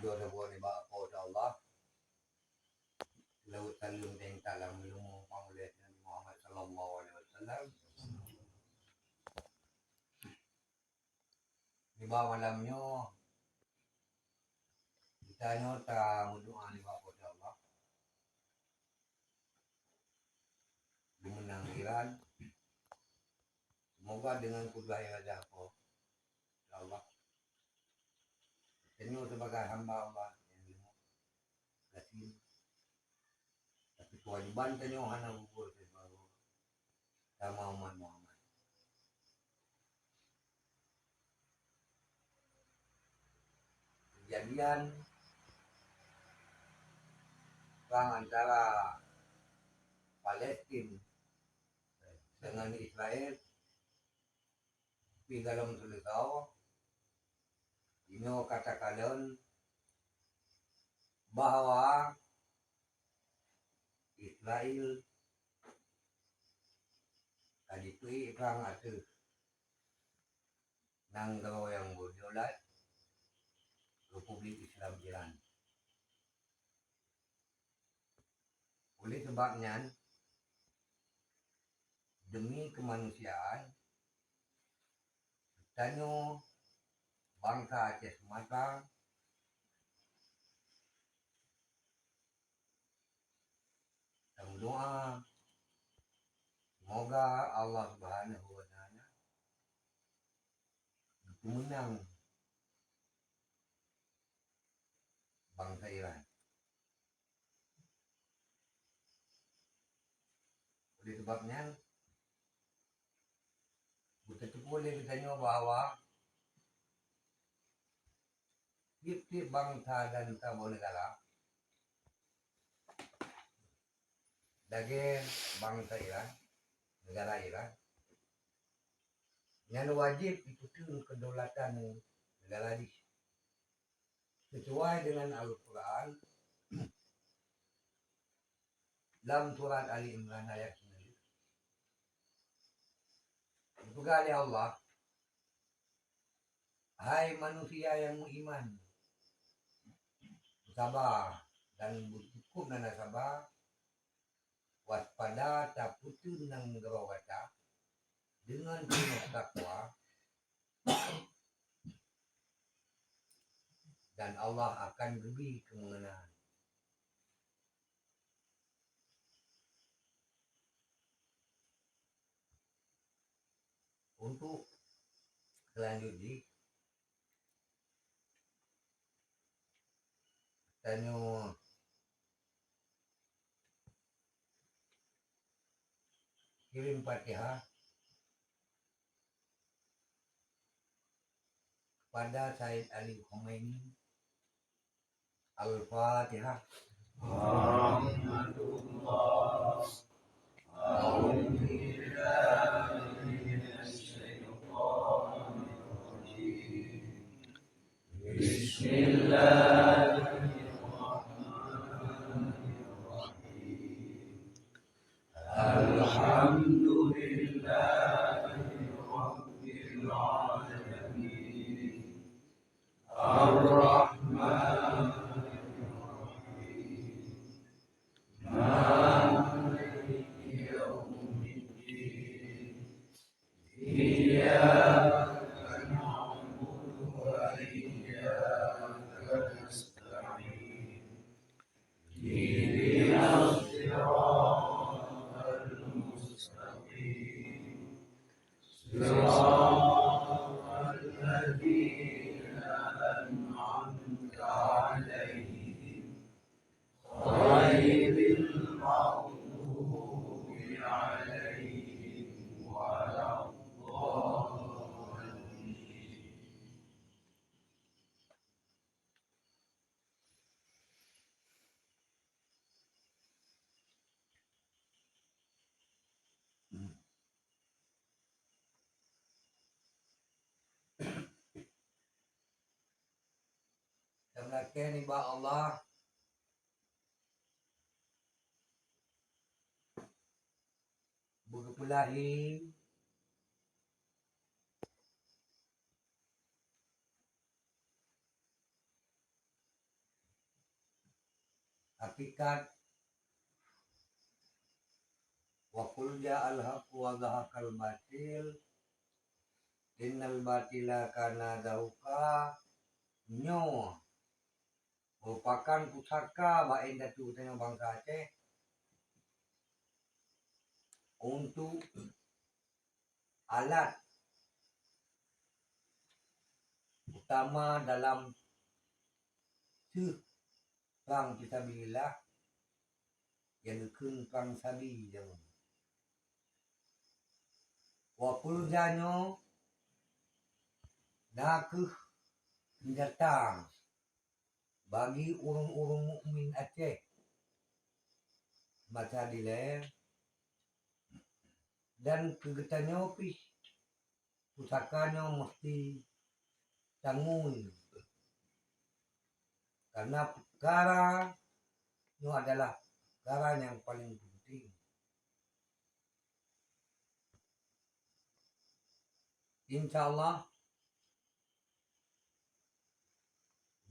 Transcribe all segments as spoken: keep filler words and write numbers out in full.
Syukur nibak Po teu Allah. Seulaweuet saleuem teuintat lam meulumu pangulée Nabi Muhammad sallallahu alaihi wasallam. Nibak malam nyoe, geutanyoe tameudoa nibak Po teu Allah. Geumeunang Iran. Semoga dengan kudrat iradah Po teu Allah, tanyoe sebagai hamba Allah nyang leumoh gasien, tapi keuwajéban tanyoe hana gugur sibagoe sama umat Muhammad. Kejadian perang antara Palestin dengan Israel pih galom seuleusoe, inoe ka takalon bahwa Israel ka jipeuék prang ateueh nanggroe nyang beudaulat Republik Islam Iran. Oleh sebab nyan, demi kemanusiaan, tanyoe bansa Aceh Sumatra tameudoa, semoga Allah Subhanahu wa Taala geupeumeunang bansa Iran. Oleh sebab nyan, beuteupeue lé geutanyoe bahwa tieb-tieb bansa dan saboh neugara, lagée bansa Iran, neugara Iran, nyan wajéb jipeuteun keudaulatan neugara jih. Sesuai dengan Al-Quran, lam surat Ali Imran ayat sembilan, geupeugah lé Allah, "Hai manusia nyang meuiman, saba dan beucukôp na saba, waspada tapeuteun nanggroe gata deungon peunoh takwa, dan Allah akan geubri keumeu'enan." Untuk seulanjut jih, tanyoe kirém Fatihah kepada Said Ali Khamenei. Al-Fatihah. أعوذ بالله من الشيطان الرجيم. بسم الله الرحمن الرحيم. الحمد لله رب العالمين. الرحمن الرحيم. مالك يوم الدين. إياك نعبد وإياك نستعين. اهدنا الصراط المستقيم. صراط الذين أنعمت عليهم غير المغضوب عليهم ولا الضالين. Tameulakée nibak Allah beugeupeulahi Ikat. Wa qul ja'al haqqu wa zahaqal batil, innal batila kana zahuqa. Nyoe merupakan pusaka bak indatu geutanyoe bansa Aceh untuk alat utama dalam seuh prang fisabilillah nyang geukheun prang sabi jameun. Wa qul ja'al nyoe na kheueh seunjata bagi ureuëng-ureuëng mukmin Aceh masa dilée, dan keu geutanyoe pih pusaka nyoe meusti tangui, karena peukara nyoe adalah peukara nyang paleng penting. Insya Allah,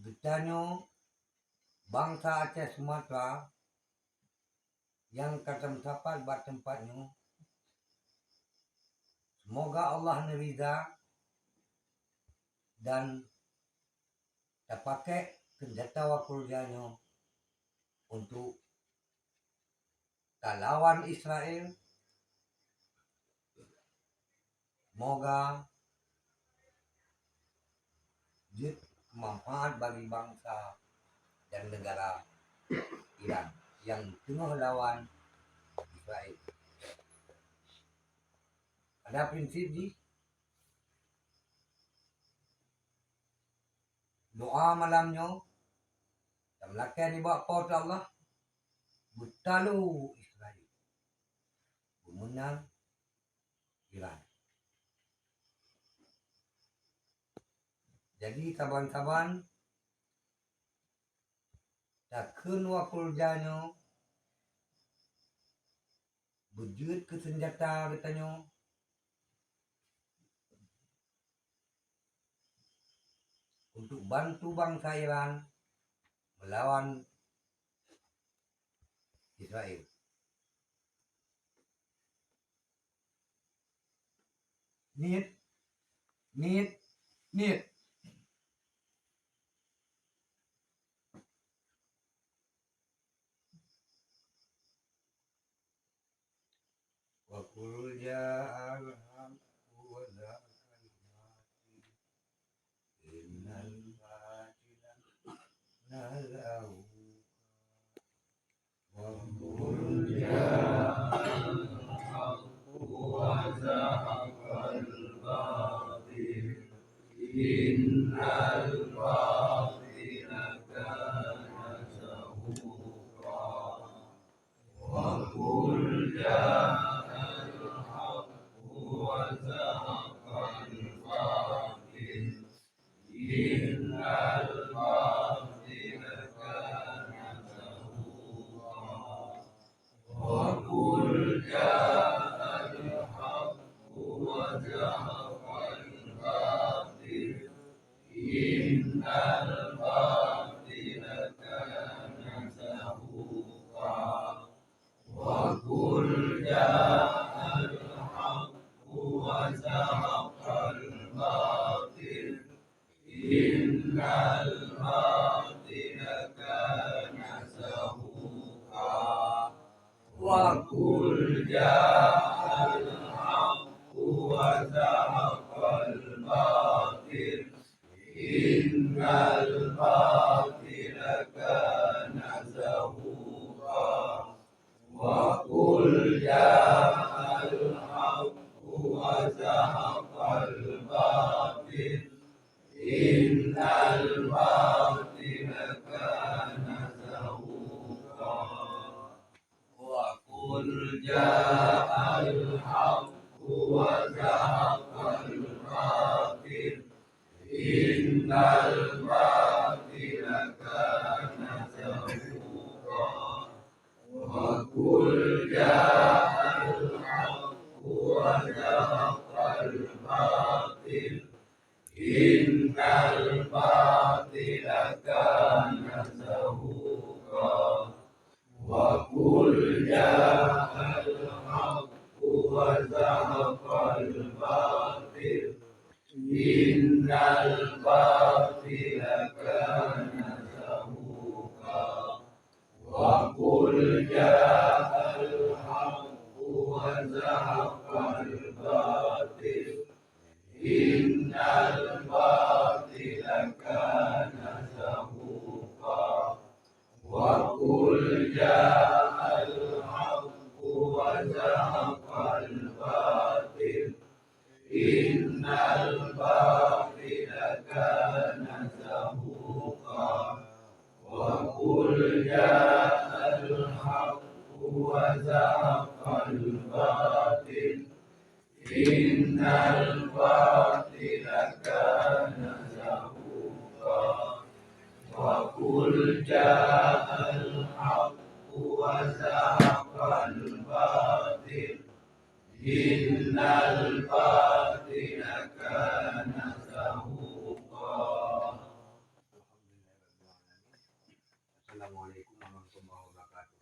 geutanyoe bansa Aceh Sumatra nyang ka tameusapat bak teumpat nyoe, seumoga Allah neuriza dan tapakék seunjata wa qul ja'al nyoe untuk talawan Israel. Moga jeuet manfaat bagi bansa dan negara Iran nyang teungoh lawan Israel. Pada prinsip jih, doa malam nyoe tameulakée nibak Po teu Allah, beutalo Israel, beumeunang Iran. Jadi saban-saban takheun wa qul ja'al nyoe beujeuet keu seunjata geutanyoe untuk bantu bansa Iran meulawan Israel. Niet, niet, niet. Wa qul ja'al haqqu wa zahaqal batil, innal batila kana zahuqa. Wa qul ja'al haqqu wa zahaqal batil, innal batila kana zahuqa. وقل جاء الحق وزهق الباطل إن الباطل كان زهوقا. وقل جاء الحق وزهق الباطل إن الباطل كان زهوقا. وقل جاء الحق وزهق الباطل إن الباطل كان زهوقا. وقل جاء الحق وزهق الباطل إن الباطل كان زهوقا. وقل جاء الحق وزهق الباطل إن الباطل كان زهوقا. وقل جاء الحق وزهق الباطل إن الباطل كان زهوقا. وقل جاء الحق وزهق الباطل إن الباطل كان زهوقا. إن الباطل كان زهوقا. وقل جاء الحق وزهق الباطل. إن الباطل كان زهوقا. وقل جاء الحق وزهق الباطل. إن الباطل كان زهوقا. وقل جاء الحق وزهق الباطل. إن الباطل كان زهوقا. وقل جاء الحق وزهق الباطل. إن الباطل كان زهوقا. السلام عليكم ورحمة الله وبركاته.